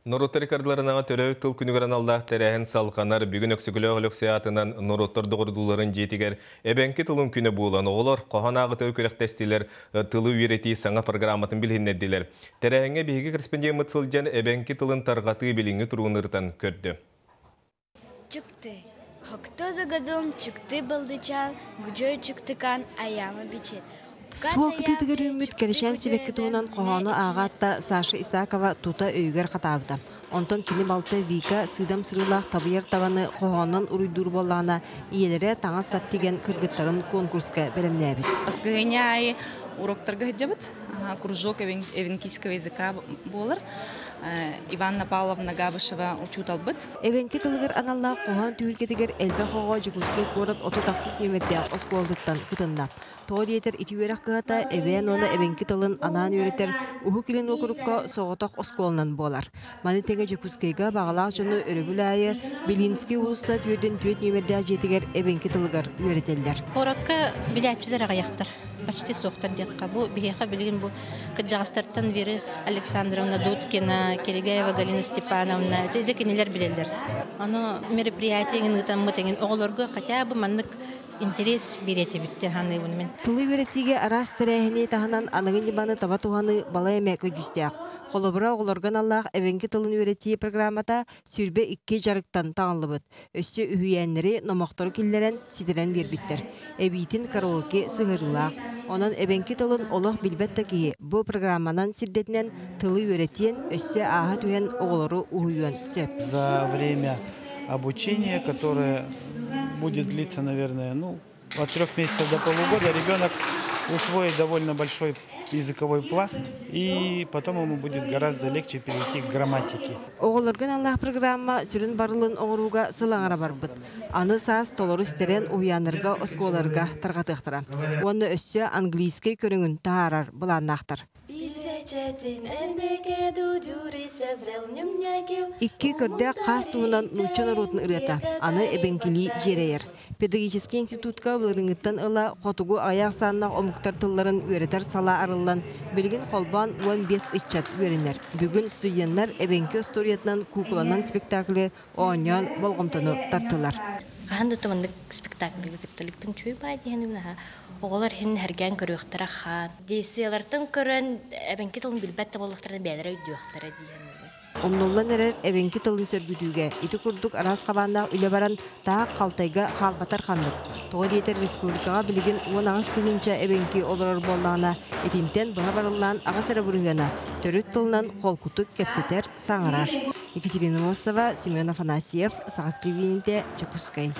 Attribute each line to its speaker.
Speaker 1: Норуоттар иккардыларынааҕы төрөөбүт тыл күнүгэр аналлаах тэрээһин салҕанар. Бүгүн Өксөкүлээх Өлөксөй аатынан норуоттар доҕордууларын дьиэтигэр Эбэҥки тылын күнэ буолан, оҕолор хоһоон ааҕытыгар күрэхтэстилэр, тылы үөрэтии саҥа программатын билиһиннэрдилэр. Тэрээһиҥҥэ биһиги корреспондеммыт сылдьан эбэҥки тылын тарҕатыы билиҥҥи туругун ырытан көрдө.
Speaker 2: Чыкты. Хокто загадом чыкты балдычан, гүжөй чыктыкан аяма бичи.
Speaker 3: Суол кытыытыгар үүммүт кэрэчээн сибэкки туһунан хоһоону ааҕаат Саша Исакова тута өйүгэр хатаабыта. Онтон кини балта Вика сыыдам сырыылаах табыйар табаны хоһоонунан уруйдуур буоллаҕына, ийэлэрэ таҥас-сап тигэн кыргыттарын конкурска бэлэмнээбит.
Speaker 4: Баскыһыанньа аайы уроктарга сылдьабыт. Кружок эвенкийского языка буолар. Иванна Павловна Габышева учууталбыт.
Speaker 3: Эбэҥки тылыгар аналлаах хоһоон түһүлгэтигэр элбэх оҕо Дьокуускай куорат 36 нүөмэрдээх оскуолатыттан кытынна. Тоҕо диэтэр ити үөрэх кыһата эбээн уонна эбэҥки тылын анаан үөрэтэр Уһук Илин уокурукка соҕотох оскуоланан буолар. Маны тэҥэ Дьокуускайга баҕалаах дьону өрөбүл аайы Белинский уулусса 44 нүөмэрдээх дьиэтигэр эбэҥки тылыгар үөрэтэллэр.
Speaker 5: Куоракка билээччилэр аҕыйахтар, почти суохтар диэххэ. Бу биһиэхэ билигин бу кырдьаҕастартан Вера Александровна Дудкина, Киригаева Галина Степановна, дьэ кинилэр билэллэр. Ону мероприятие эҥин ыытаммыт эҥин оҕолорго хотя бы маннык интерес биэриэтибит диэн саныыбын мин.
Speaker 3: Тылы үөрэтиигэ араас тэрээһини таһынан аныгы ньыманы таба туһаныы балай эмэ көдьүүстээх. Холобура, оҕолорго аналлаах эбэҥки тылын үөрэтии программата 22 дьарыктан таҥыллыбыт. Өссө үһүйээннэри, номохтору киллэрэн, ситэрэн биэрбиттэр. Эбиитин караоке сыһыарыылаах. Онон эбэҥки тылын олох билбэт да киһи бу программанан сирдэтинэн тылы үөрэтиэн, өссө ааһа түһэн оҕолору уһуйуон сөп.
Speaker 6: За время обучения, которое будет длиться, наверное, ну, от 3 месяцев до полугода, ребенок усвоит довольно большой языковой пласт, и потом ему будет гораздо легче перейти к грамматике.
Speaker 3: Оҕолорго аналлаах программа сүрүн барылын оҥорууга сыл аҥара барбыт. Аны саас толору ситэрэн уһуйааннарга, оскуолаларга тарҕатыахтара. Уонна өссө английскай көрүҥүн таһаарар былааннаахтар. Икки көрдөөх хаас туһунан нуучча норуотун ырыата аны эбэҥкилии дьиэрэйэр. Педагогическай институтка былырыыҥҥыттан ыла хотугу аҕыйах ахсааннаах омуктар тылларын үөрэтэр салаа арыллан, билигин холбоон 15 ыччат үөрэнэр. Бүгүн студеннар эбэҥки остуоруйатынан куукуланан спектаклы оонньоон болҕомтону тартылар.
Speaker 7: Хаһан да маннык спектакльга кытталыкпын чуй баа диэн наһаа оҕолор иһин хэргээн көрүөхтэрэ хаан. Действиялартан көрөн эбэҥки тылын билбэт да буоллахтарына бэйэлэрэ өйдүөхтэрэ диэн.
Speaker 3: Умнуллан эрэр эбэҥки тылын сөргүтүүгэ ити курдук араас хабааннаах үлэ баран таах халтайга хаалбатар ханнык. Тоҕо диэтэр республикаҕа билигин 18 тыһыынча эбэҥки олорор буоллаҕына, итинтэн быһа барыллаан 8 эрэ бырыһыана төрүт тылынан холкутук кэпсэтэр, саҥарар. Екатерина Мосова, Семен Афанасьев, Саха телевидениетэ, Дьокуускай.